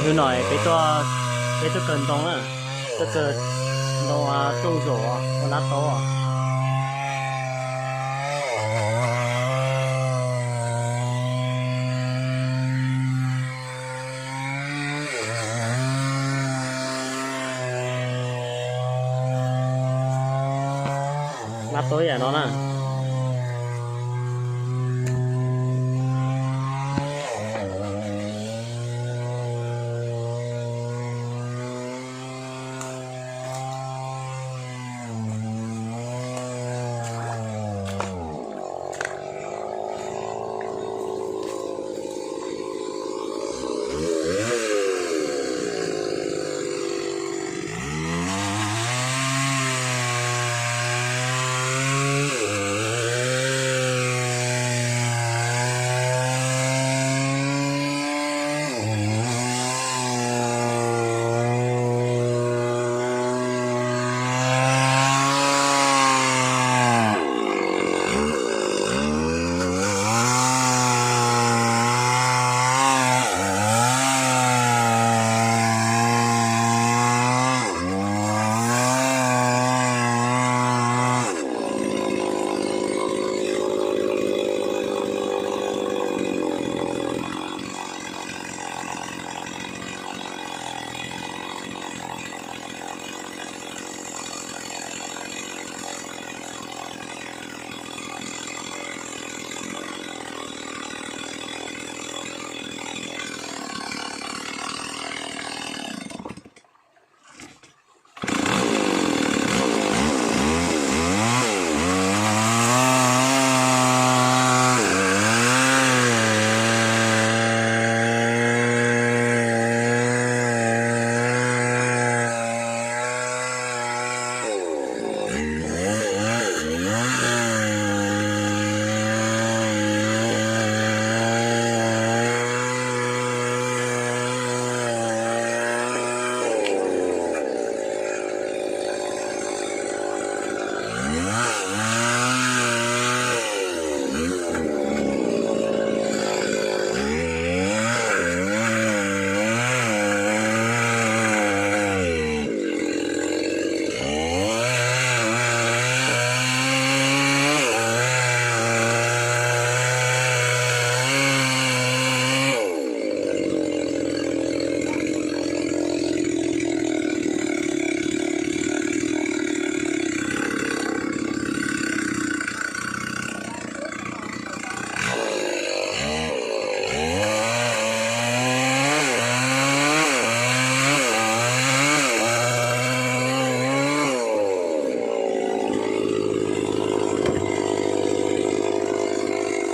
Hnub no peb tuaj, peb tuaj kawg ntoo na, tuaj kawg ntoo tuaj zaum ua nab taub. Nab taub yam no na.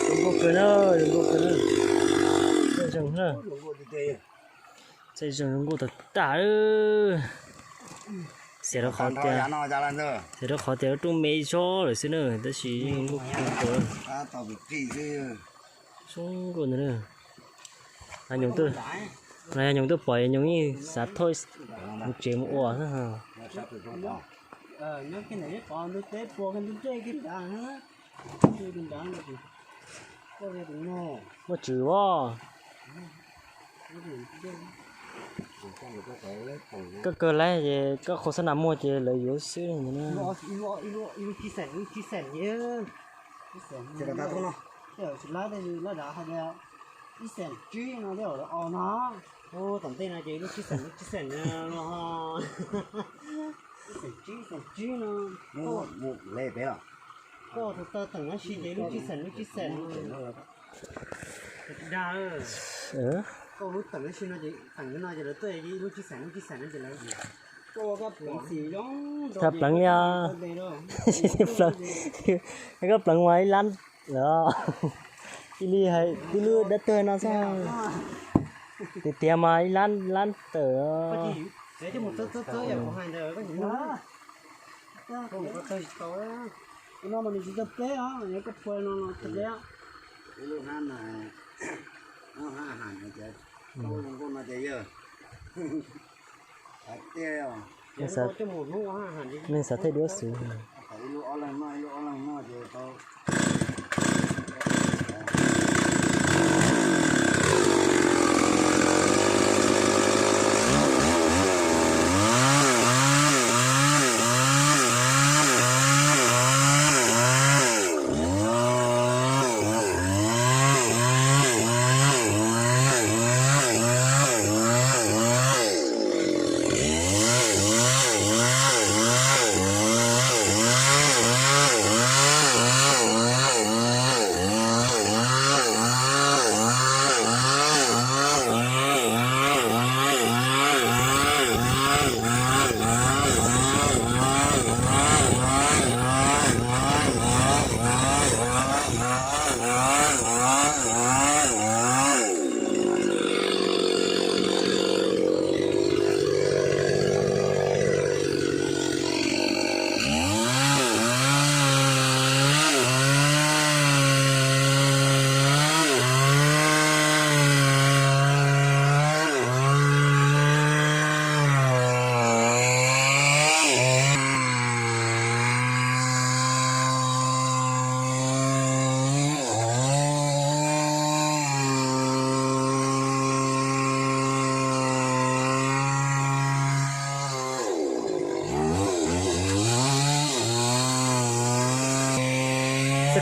Zoo nkauj kawg na, zoo nkauj kawg na. Txaij zeeg na. Txaij zeeg zoo nkauj tag tag. Xiam rau qhov tias, xiam rau qhov tias rooj me zog lawm xwb na, tab sis zoo nkauj kawg nkaus. Zoo nkauj ntag na. Nyoos tuaj, nyoos tuaj pom nyoos yeej xav thauj mus tsev mus ua xwb. Muaj tswv as. Koj kawg lawm ces koj qhua xab nas muag ces lawv yuav xwb. Ib xeem, ib xeem, ib xeem. Ib xeem, ib xeem, ib xeem. Ib xeem tsib no, ib xeem tsib no, ib xeem tsib no. Tom ntej no ces lub tsib xeem, lub tsib xeem no. Ib xeem tsib, ib xeem tsib no. Koj tus taw teem dab tsi ces lub tsib xeem, lub tsib xeem no. Dag, koj lub teem dab tsi no ces teem no ces lawv tuaj lub tsib xeem, lub tsib xeem no ces lawv. Tag pleev li os. Koj pleev mas ib lab lawm. Ib li hais tib lub dab tuag no xwb. Tiag tiag mas ib lab, lab tawm. Ib lub hnab no, hnab has no ces, hnub no ces yawg. Tiag os. Neeg xav thawj duab xwb. Ib lub ob leeg noj, ib lub ob leeg noj ces tau.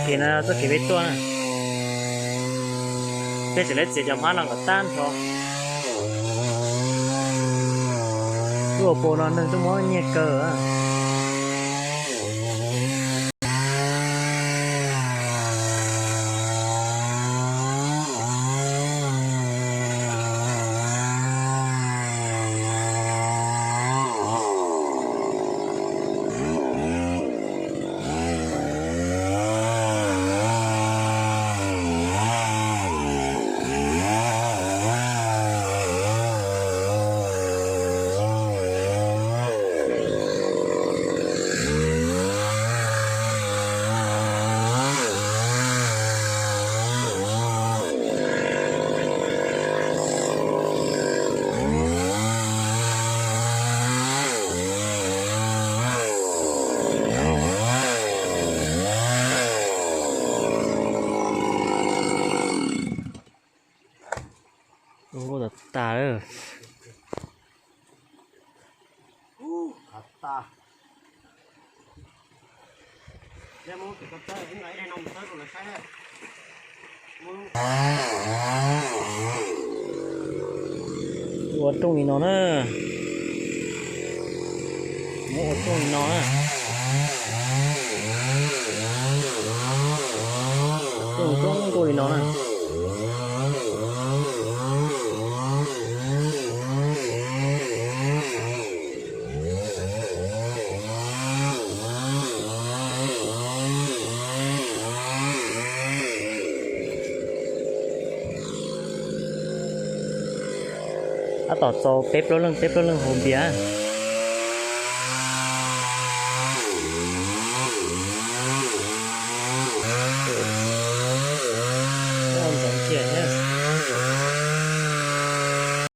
Kev no txoj kev peb tuaj na, peb tseem lawv txiav cov hmab no kom tag nrho. Lub hauv paus no neeg tuaj muab nyiag kawg. Ua tas tas lawm. Ua rooj li no na. Muab ua rooj li no na. Rooj zoo nkauj li no na. Tab tom txaus peb plaub leej peb plaub leej haus npias.